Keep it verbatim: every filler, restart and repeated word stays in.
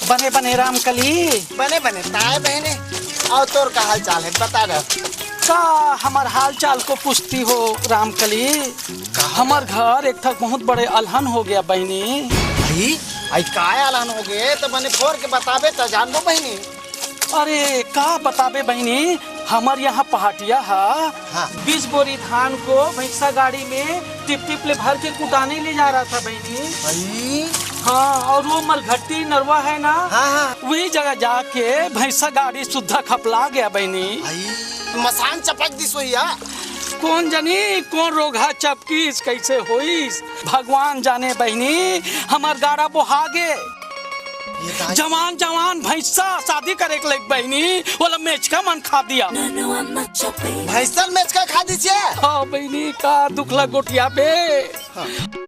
बने बने रामकली। बने बने ताय बहिनी। अउ तोर का हाल चाल हे, बता दे। का हमर हाल चाल को पूछती हो रामकली? हमर घर एक ठक बहुत बड़े अलहन हो गया बहिनी। भाई, आई काय अलहन हो गए? तो बने फोर के बताबे तो जानबो बहिनी। अरे का बताबे बहिनी, हमर यहाँ पहाटिया हा हाँ। बीस बोरी धान को भैंसा गाड़ी में टिप टिप ले भर के कुटाने ले जा रहा था बहिनी। भाई। हाँ, और वो मलघट्टी नरवा है ना, हाँ, हाँ। वही जगह जाके भैंसा गाड़ी सुद्धा खपला गया बहिनी। भाई, मसान चपक दिस होही या? कौन जनी कौन रोगहा चपकिस, कैसे होइस, भगवान जाने बहिनी। हमर गाड़ा बोहा गे। ये ताई। जवान जवान भैंसा शादी करे के लइक बहिनी, ओला मेचका मन खा दिया। भैंसा मेचका खा दिस ये? हाँ बहिनी, का दुख ला गोठियाबे।